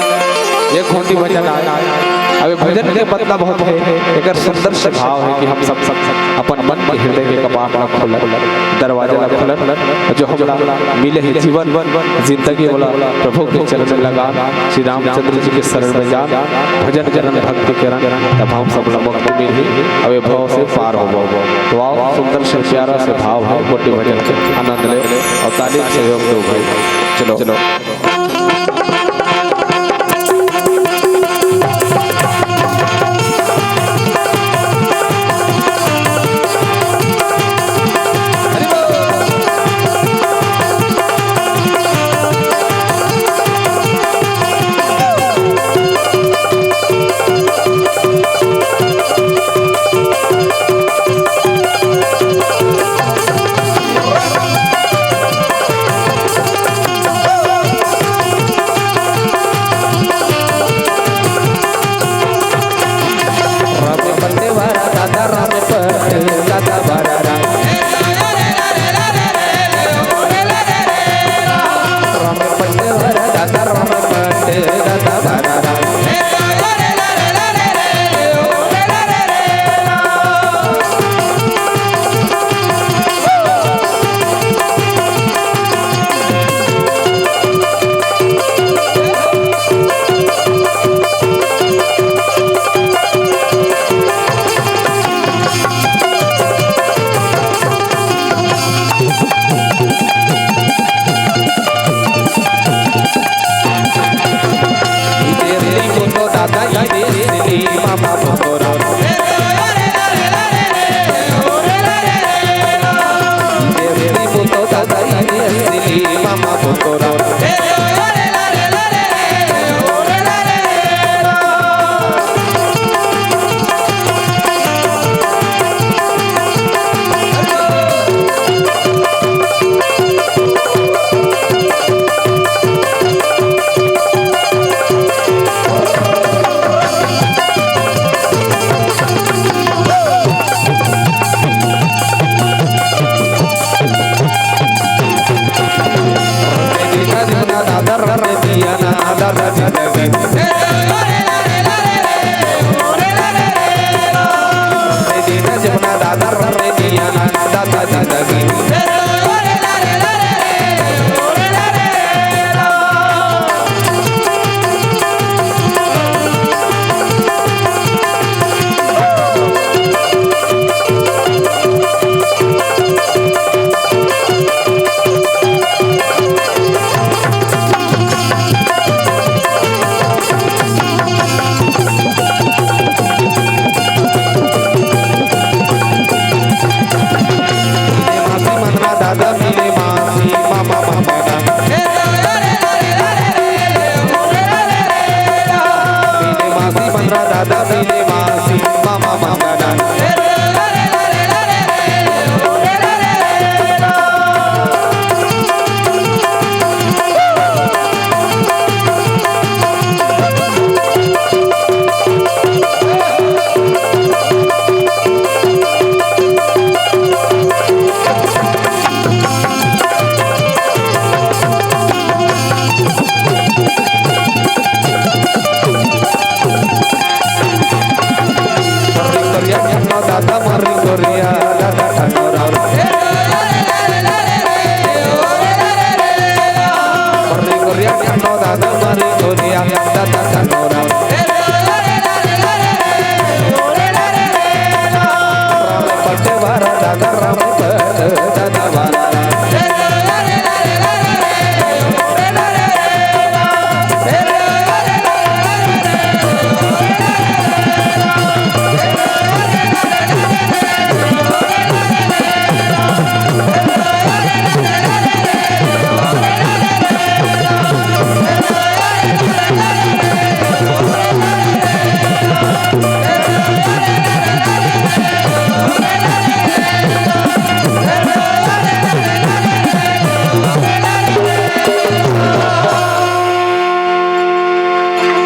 ये गोंडी भजन आय। अब ये भजन के मतलब बहुत हे, एकर सुंदर से भाव हे कि हम सब, सब अपन मन के, हृदय के कपाट ला खोलन, दरवाजा ला खोलन, जो हमला मिले हे जीवन, जिंदगी वाला प्रभु के चरण में लगा, श्री रामचंद्र जी के शरण में जान, भजन करन, भक्ति करन, तब हम सब ला मुक्ति मिलही, अब ये भव से पार होबो। तो आओ, सुंदर से प्यारा से भाव हे, गोंडी भजन के आनंद ले अउ ताली सहयोग दो भाई। चलो, चलो।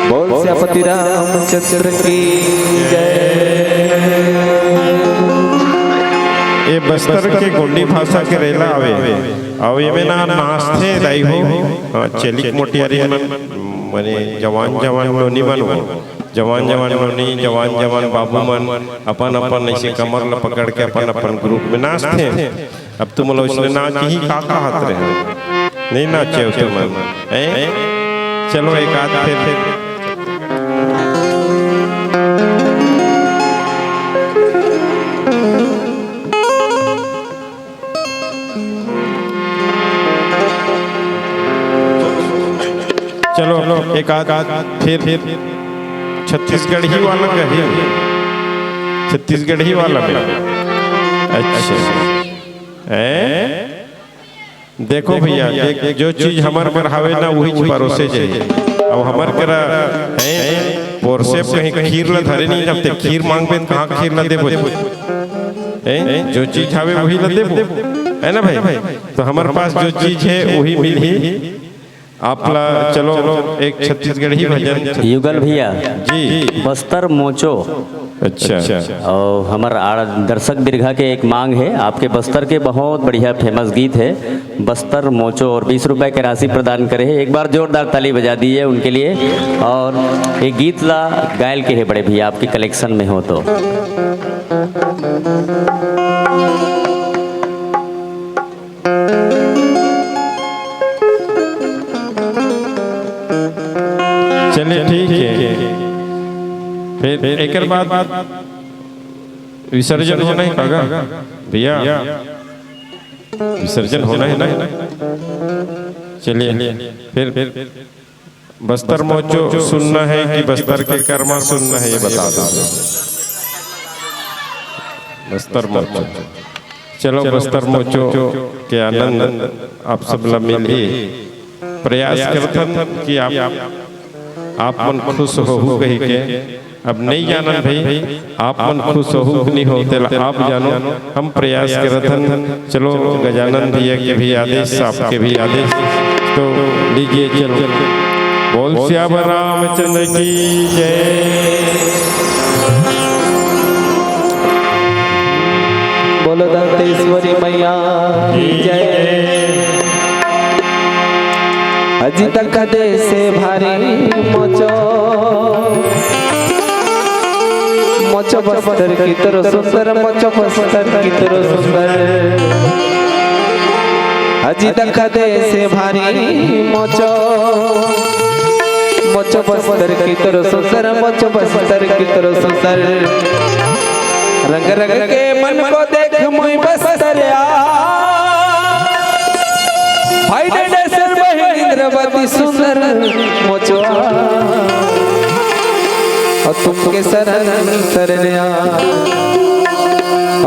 बोल सियापति रामचंद्र की जय। ये बस्तर के गोंडी भाषा के रेला आवे। अउ एमे ना नाचथे दाई हो, हाँ, चेलिक मोटियारी मन, मने जवान जवान नोनी मन हो, जवान जवान नोनी, जवान जवान बाबू मन अपन अपन ऐसे कमर ल पकड़ के अपन अपन ग्रुप में नाचथे। अब तुम लोग इसने नाच ही का कहत रहे, नहीं नाचे हो तुम, हैं? चलो एक आध फिर, फिर। चलो, एक आध, आध फिर, फिर छत्तीसगढ़ी वाला कही, छत्तीसगढ़ी वाला में। अच्छा, हैं? देखो भैया, देख, जो चीज हमर कर हावे ना, वही परोसे जाए। अब हमर करा, हैं, परोसे कहीं खीर ला धरे नहीं, जब ते खीर मांगबे त कहाँ खीर ला देबो? हैं? जो चीज हावे वही ला देबो, है ना भाई? तो हमर पास जो चीज है वही मिलही। आप ला, चलो, एक छत्तीसगढ़ी भजन। युगल भैया, जी। बस्तर मोचो। अच्छा। और हमर आड़-, दर्शक दीर्घा के एक मांग है, आपके बस्तर के बहुत बढ़िया फेमस गीत है बस्तर मोचो, और बीस रुपए के राशि प्रदान करे है। एक बार जोरदार ताली बजा दीजिए उनके लिए। और ये गीत ला गायल के है बड़े भैया, आपके कलेक्शन में हो तो। चलिए, ठीक है। फिर एकर बाद विसर्जन होना है काका भैया, विसर्जन होना है ना? चलिए, फिर बस्तर मोचो सुनना है कि बस्तर के कर्मा सुनना है, ये बता दो। बस्तर मोचो, चलो, बस्तर मोचो के आनंद आप सब ला मिलही। प्रयास करथन कि आप, आप मन खुश होहू कही के। अब नहीं जानन भाई, आप मन खुश होहू कि नहीं हो, तेला आप जानो। हम प्रयास करथन। चलो, गजानन भैया के भी आदेश, आपके भी आदेश, तो लीजिए, चलो। बोल सियावर रामचंद्र की जय। बोलो दंतेश्वरी मैया की जय। जी दखा देसे भारी मोचो, मोचो बस्तर कितरो सुंदर, मोचो बस्तर कितरो सुंदर। अजी दखा देसे भारी मोचो, मोचो बस्तर कितरो सुंदर, मोचो बस्तर कितरो सुंदर। रंग रंग के मन को देख मुई बस्तर आ। भाई डंडेश्वर बहिन इंद्रावती सुंदर मोचो आ। और तुमके शरण शरण आ,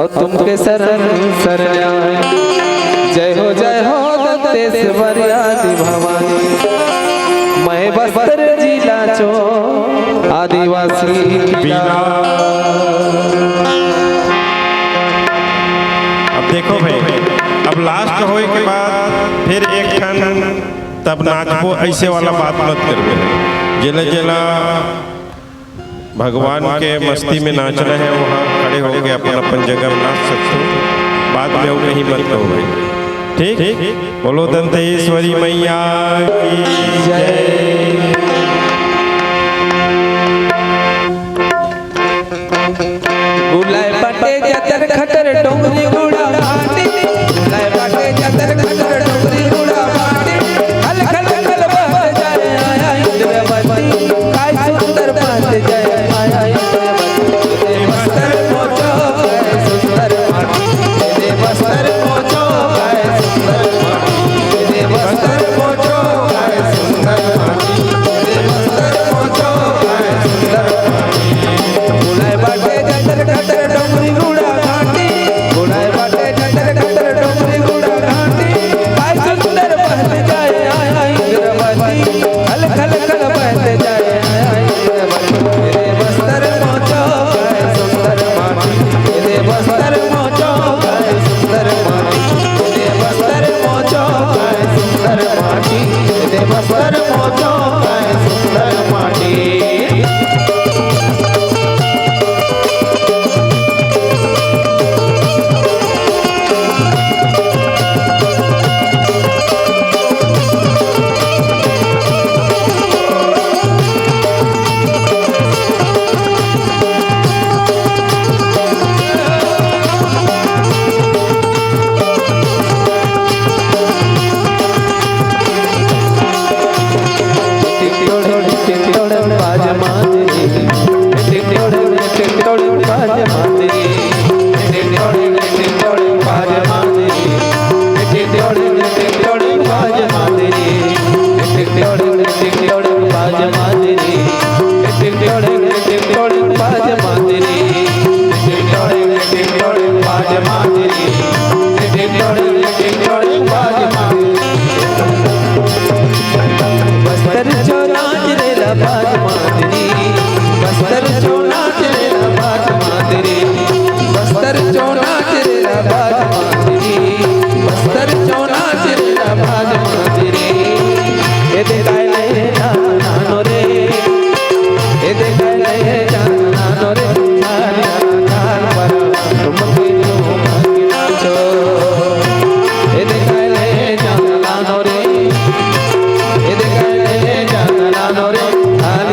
और तुमके शरण शरण आ। जय हो जय हो दंतेश्वरी आदि भवानी। मैं बस्तर जिला चो आदिवासी बिना। अब देखो भाई, अब लास्ट होए के बाद फिर एक ठन तब नाचबो, ऐसे वाला बात मत करबे। जेला जेला भगवान के मस्ती में नाचना है, वहाँ खड़े होके अपन अपन जगह में नाच सकते हो, बाद में वो कहीं मत कहो भाई। ठीक, बोलो दंतेश्वरी मैया की जय। गुलाय बाटे जतर खतर डोंगरी गुड़ा माटी, गुलाय बाटे जतर खतर डोंगरी गुड़ा माटी। खल खल खल बहत जाए आया इंद्रवती, काय सुंदर बहत जाए आया इंद्रवती। बस्तर मोचो काय सुंदर माटी, बस्तर मोचो काय सुंदर माटी, बस्तर मोचो काय सुंदर माटी। बस्तर चो नाच रे ला बाज मादरी, बस्तर चो नाच रे ला बाज मादरी, बस्तर चो नाच रे ला बाज मादरी, बस्तर चो नाच रे ला बाज मादरी। ए दे काय ले नानो रे, ए दे काय ले नानो रे, थार थार पर तुम के जो नाचो। ए दे काय ले नानो रे, ए दे काय ले नानो रे, थार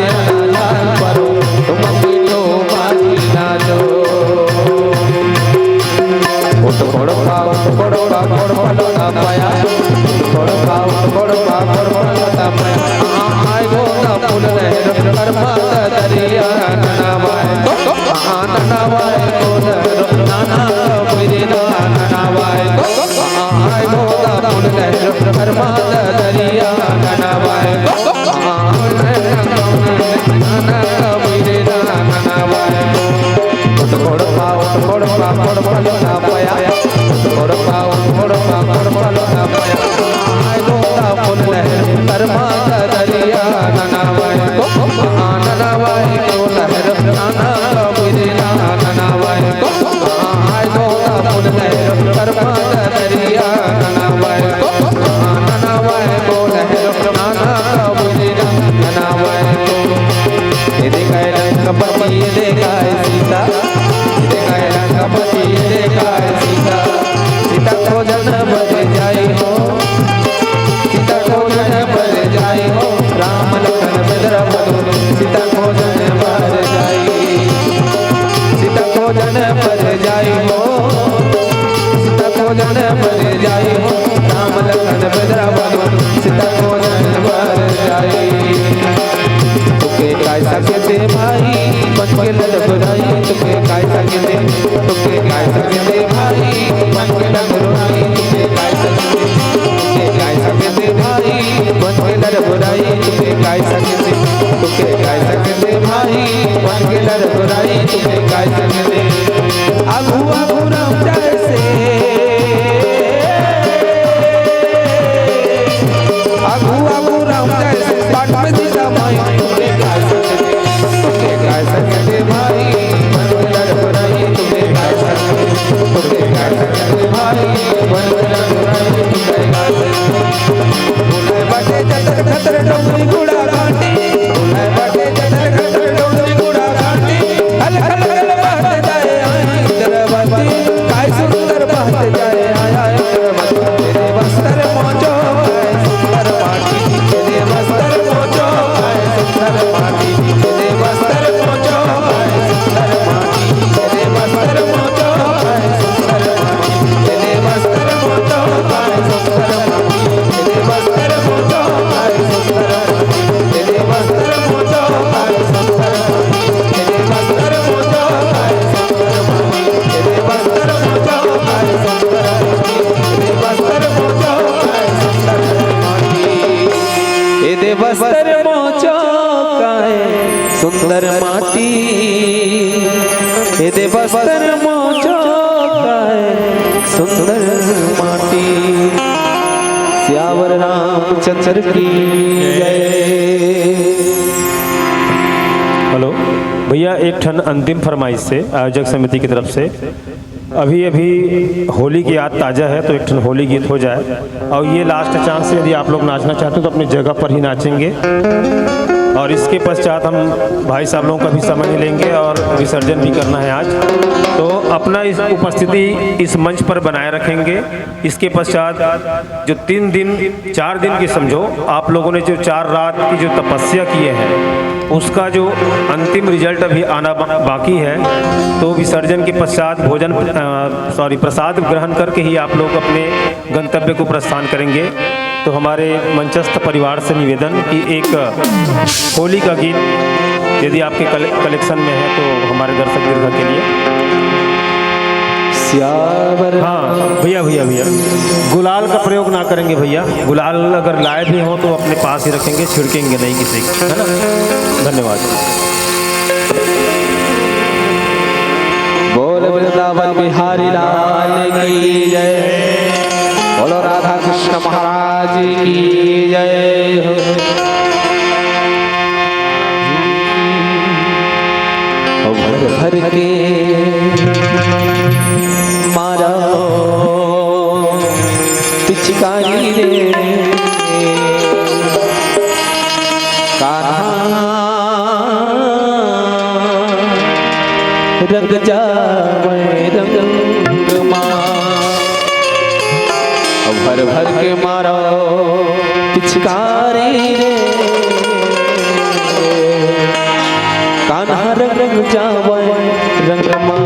सकते भाई, बन के लड़ बुराई, तुके काय सकते, तुके काय सकते भाई, बन के लड़ बुराई, तुके काय सकते, तुके काय सकते भाई, बन के लड़ बुराई, तुके काय सकते, तुके काय सकते भाई, बन के लड़ बुराई, तुके काय सकते। आगू आगू राम जैसे, आगू आगू राम जैसे, बाट में दीदा माई, तुके काय सकते, तुके काय सकते भाई, बन के लड़ बुराई, तुके काय सकते, तुके काय सकते भाई, बन के लड़ बुराई, तुके काय सकते। बोले बाटे जतर खतर डोंगरी गुड़ा घाटी, बोले बाटे जतर खतर डोंगरी गुड़ा घाटी, खल खल खल बहत जाए आई इंद्रवती, काय सुंदर बहत जाए आई इंद्रवती। तेरे बस्तर मोचो काय सुंदर माटी, तेरे बस्तर मोचो काय सुंदर माटी, तेरे बस्तर मोचो काय सुंदर माटी, तेरे बस्तर मोचो काय सुंदर माटी, तेरे बस्तर मोचो काय सुंदर माटी, तेरे बस्तर मोचो काय सुंदर माटी, तेरे बस्तर मोचो काय सुंदर माटी, तेरे बस्तर मोचो काय सुंदर माटी, तेरे बस्तर मोचो काय सुंदर माटी, तेरे बस्तर मोचो काय सुंदर माटी। ए दे बस्तर मोचो काय सुंदर माटी, ए दे बस्तर मोचो काय सुंदर माटी। सियावर रामचंद्र की जय। हेलो भैया, एक ठन अंतिम फरमाइश से आयोजक समिति की तरफ से, अभी अभी होली की याद ताज़ा है, तो एक ठन होली गीत हो जाए। और ये लास्ट चांस है, यदि आप लोग नाचना चाहते हो तो अपनी जगह पर ही नाचेंगे। और इसके पश्चात हम भाई साहब लोगों का भी समय नहीं लेंगे और विसर्जन भी करना है आज। तो अपना इस उपस्थिति इस मंच पर बनाए रखेंगे। इसके पश्चात जो तीन दिन, चार दिन की समझो, आप लोगों ने जो चार रात की जो तपस्या किए हैं, उसका जो अंतिम रिजल्ट अभी आना बा-, बाकी है। तो विसर्जन के पश्चात भोजन, अ, सॉरी, प्रसाद ग्रहण करके ही आप लोग अपने गंतव्य को प्रस्थान करेंगे। तो हमारे मंचस्थ परिवार से निवेदन कि एक होली का गीत यदि आपके कले-, कलेक्शन में है तो हमारे दर्शक दीर्घा के लिए। सियावर हाँ भैया, भैया, भैया, गुलाल का प्रयोग ना करेंगे भैया। गुलाल अगर लाए भी हो तो अपने पास ही रखेंगे, छिड़केंगे नहीं किसी को, है ना? धन्यवाद। बोल वृंदावन बिहारी लाल की जय, बोलो राधा कृष्ण महाराज की जय हो। भर भर के मारो पिचकारी रे कान्हा, रंग जावे रंग मा। भर भर के मारो पिचकारी रे कान्हा, रंग जावे रंग मा।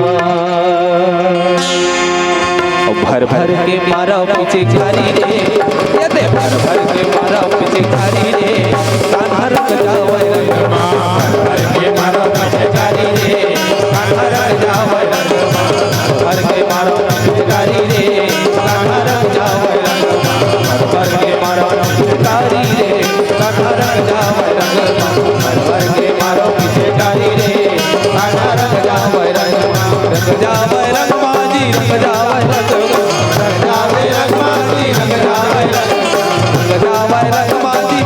भर भर के मारो पिचकारी रे, ये दे भर भर के मारो पिचकारी रे, कान्हा, रंग जावे रंग मा। भर भर के मारो पिचकारी रे, कान्हा, रंग जावे रंग मा। भर के मारो पिचकारी रे, कान्हा, रंग जावे रंग मा। भर भर के मारो पिचकारी रे, कान्हा, रंग जावे रंग मा। भर भर के मारो पिचकारी रे, कान्हा, रंग जावे रंग मा। रंग जावे रंग मा जी, रंग जावे रंग मा। रंग जावे रंग मा जी, रंग जावे रंग मा। रंग जावे रंग मा जी,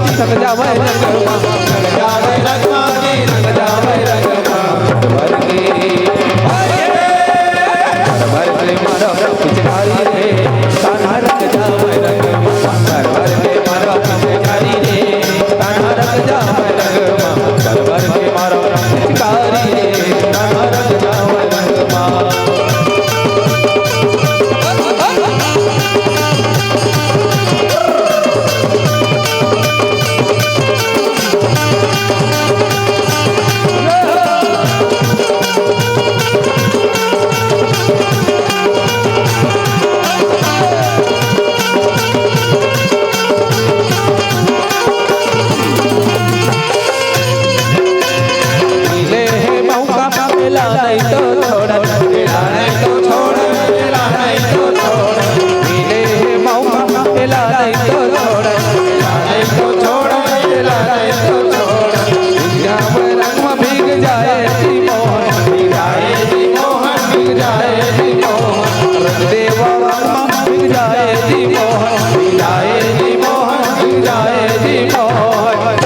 नहीं तो छोड़, एला नहीं तो छोड़, एला नहीं तो छोड़, मिले हे मौका, एला नहीं तो छोड़, एला नहीं तो छोड़, एला नहीं तो छोड़। विद्या में रंग में भीग जाए जी मोहन, भीग जाए जी मोहन, भीग जाए जी मोहन। रंग देवा रंग में भीग जाए जी मोहन, भीग जाए जी मोहन, भीग जाए जी मोहन।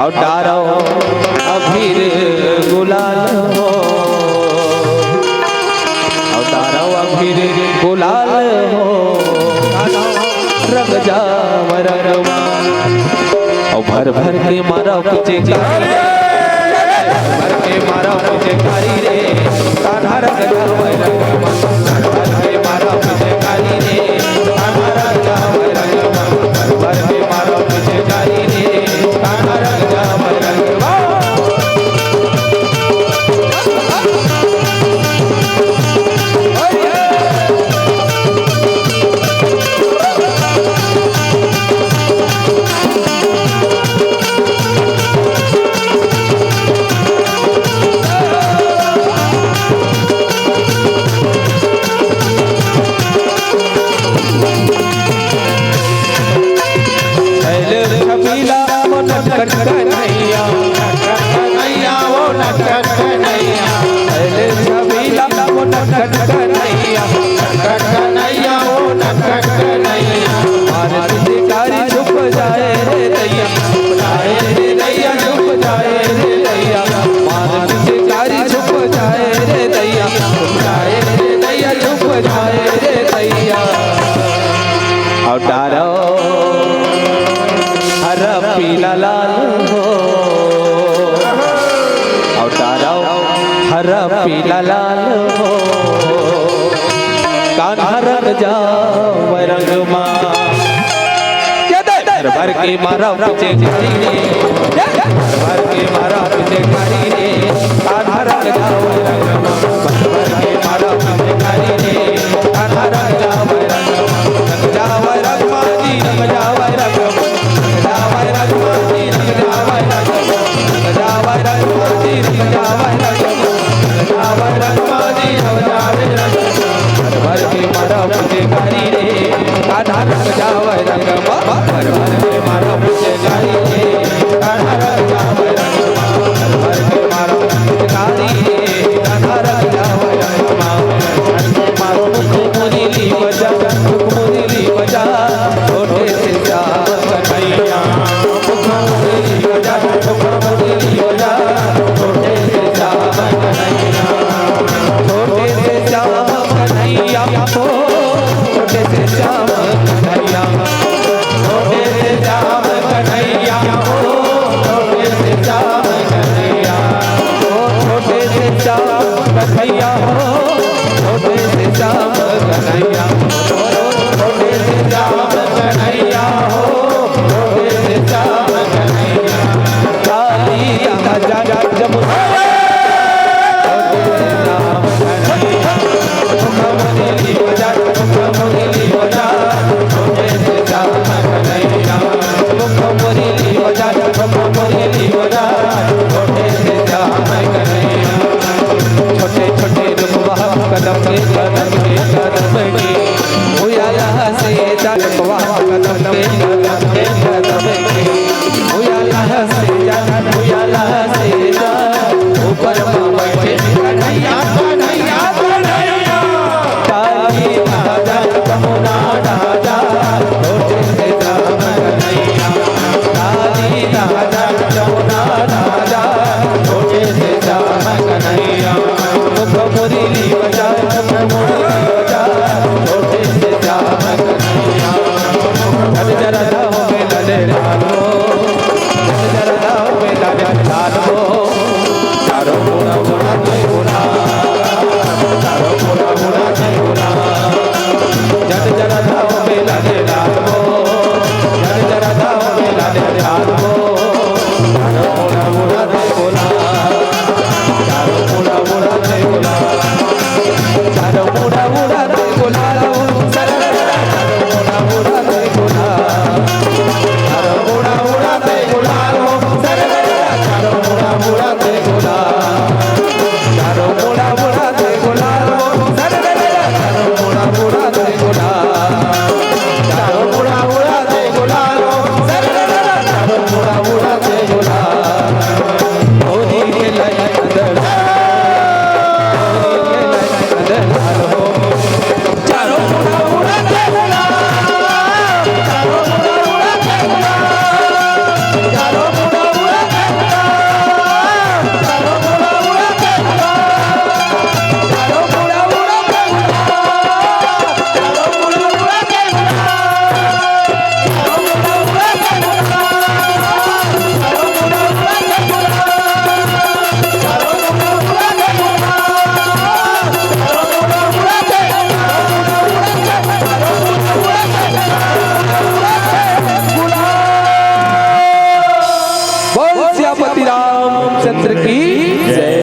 अउ डारव अबीर गुलाल हो, अउ डारव अबीर गुलाल हो, रंग जाव रंग मा। अउ भर भर के मारव पिचकारी, भर के मारव पिचकारी रे, कान्हा रंग जाव रंग मा। भर भर के मारव पिचकारी रे, कान्हा रंग जाव रंग मा। भर भर के मारव पिचकारी रे, कान्हा रंग जाव रंग मा। छैल छबीला वो नटखट कन्हैया, नटखट कन्हैया वो नटखट कन्हैया। छैल छबीला वो नटखट कन्हैया, नटखट कन्हैया वो नटखट कन्हैया। मार पिचकारी छुप जाए रे दैया, छुप जाए रे दैया, छुप जाए रे दैया। मार पिचकारी छुप जाए रे दैया, छुप जाए रे दैया, छुप जाए रे दैया। अउ डारव हरा पीला लाल हो, अउ डारव हरा पीला लाल हो, कान्हा रंग जाव रंग मा। भर भर के मारव पिचकारी, भर भर के मारव